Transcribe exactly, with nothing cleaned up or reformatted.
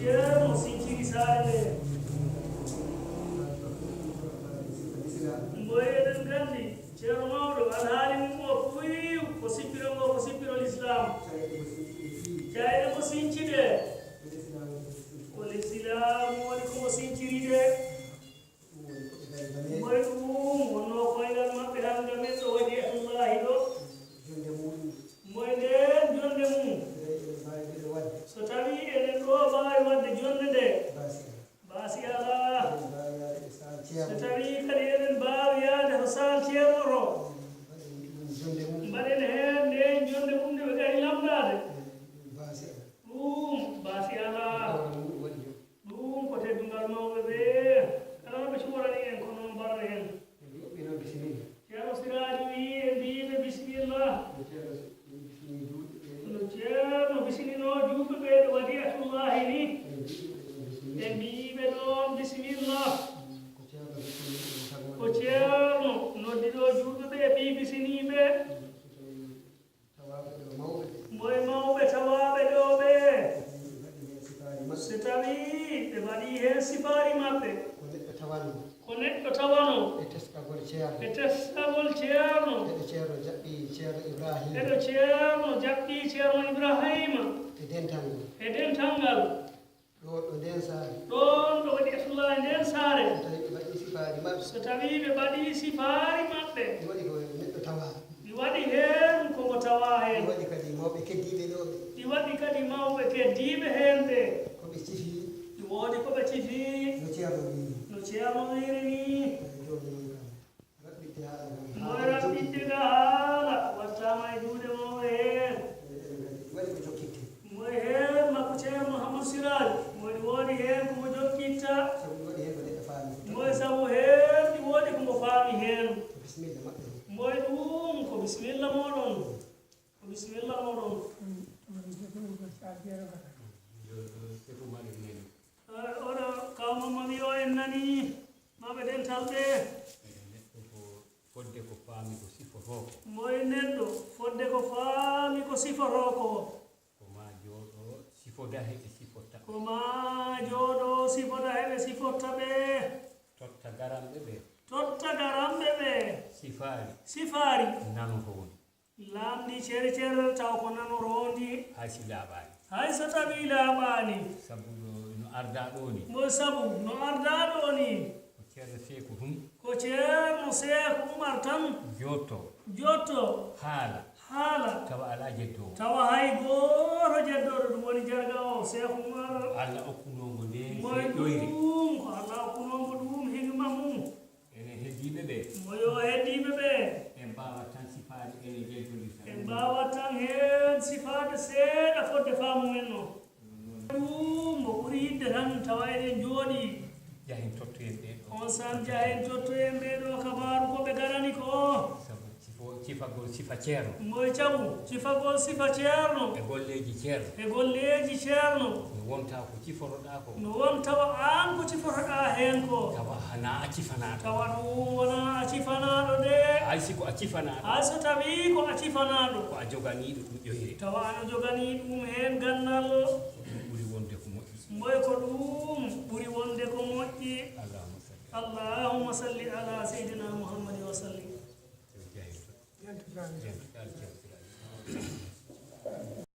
Ceerno sinciri saare nde. Mboy eɗen nganndi, ceerno mawɗo, alhaali mum o fuu ko sippiro ngo, ko sippiro Lislaam. Caayɗe mo sincide, ko Lislaam woni ko mo sinciri de. Moy ɗum wonnoo koyngal maɓɓe hannga men ɗo waɗi e Allaahi ɗo? Moy ndeen jonnde mum? So tawii eɗen ɗo mbaawi waɗde jonnde nde, baasi alaa. So tawii kadi eɗen mbaawi yahde to saal ceerno to, mbaɗen heen ndeen jonnde mum nde ɓe ngari lamndaade. Ɗum baasi alaa. Ɗum ko teddungal mawɓe ɓe. Kala no ɓe cuurani en, ko noon mbaɗata en. Ceerno Siraaji wiyi, en mbiyi ɓe bisimilla. No Ceerno bisiminoo juulɓe ɓe ɗo waɗi Atullaahi ni. En mbiyi ɓe ɗoon bisimilla. Ko Ceerno noddi ɗo juulɓe ɓe, mbiyi bisinii ɓe. Mboy mawɓe tawaaɓe ɗo ɓe, so tawii ɓe mbaɗii heen sifaari maɓɓe, ko neɗɗo tawanoo e teskagol ceerno, e teskagol ceerno, eɗo ceerno jaɓɓi ceerno Ibrahima, eɗo ceerno jaɓɓi ceerno Ibrahima e dental ngal, e dental ngal. Ɗo, ɗo ndeen saare. Ɗoon ɗo waɗi Atullaahi ndeen saare. So tawii ɓe mbaɗii sifaari maɓɓe. So tawii ɓe mbaɗii sifaari maɓɓe. Ɗi waɗi ko neɗɗo tawaa. Ɗi waɗi heen ko mo tawaa heen. Ɗi waɗi kadi mawɓe keddiiɓe ɗo ɓe. Ɗi waɗi kadi mawɓe keddiiɓe heen ɓe. Ko ɓe cifi. Ɗi woodi ko ɓe cifi. No ceerno wiiri. No ceerno wiiri ni. Eey, jooni noon kam. Moy raɓɓiɗde ka haala wattaama e juuɗe mawɓe heen. Moy heen makko Ceerno Muhammadu Siraaj. Moy ɗi woodi heen ko mo jokkitta. Moy sabu heen ɗi woodi ko mo faami heen. Moy ɗum ko bisimilla mooɗon. Ko bisimilla mooɗon. Oɗo kaw Mamma wiyo en nani. Maɓe dental ɓe. Eey, neɗɗo ko fodde ko faami ko sifotoo ko. Moy neɗɗo fodde ko faami ko sifotoo ko. Ko maa jooɗo sifoda he ɓe sifotta. Ko maa jooɗo sifoda he ɓe sifotta ɓe. Totta garamɓe ɓe. Totta garamɓe ɓe. Sifaari. Sifaari. Nano ko woni. Laamɗi cere cere taw ko nanoroondi. Hay si laaɓaani. Hay so tawii laaɓaani. Sabu ɗo no ardaa ɗo ni. Mo sabu no ardaa ɗo ni. Ko Ceerno Seeku hum. Ko Ceerno Seeku Umar tan. Jotto. Jotto. Haala. Haala. Tawa alaa jeddoowo. Tawa hay gooto jeddooɗo ɗum woni jarga o Seeku Umar. Allah okkunoo mo ndeen. Moy ɗum ko Allah okkunoo mo ɗum hikma mum. Enen heddiiɓe ɓe. Mo yo heddiiɓe ɓe. En mbaawat tan sifaade, enen njeddondirta. En mbaawat tan heen sifaade seeɗa fodde faamu men no. Ɗum mo ɓuri yiɗde tan tawa eɗen njooɗii. Jahen tottoyen ɓee ɗo. On san jahen tottoyen ɓee ɗo kabaaru ko ɓe garani ko. Sabu sifo-, sifagol sifa ceerno. Moy cabu sifagol sifa ceerno. E golleeji ceerno. E golleeji ceerno. No wonta ko ciforoɗaa ko. No won tawa aan ko cifotoɗaa heen ko. Tawa hanaa a cifanaaɗo. Tawa ɗum wonaa a cifanaaɗo de. Hay si ko a cifanaaɗo. Hay so tawii ko a cifanaaɗo. Ko a joganiiɗo ɗum ƴoyre. Tawa ano joganii ɗum heen ganndal. Ko ɗum ɓuri wonde ko moƴƴi. Moy ko ɗum ɓuri wonde ko moƴƴi. Allahumma salli. Allahumma salli ala Seydina Muhammadin wa sallim. Yo jaahi. Jaahi.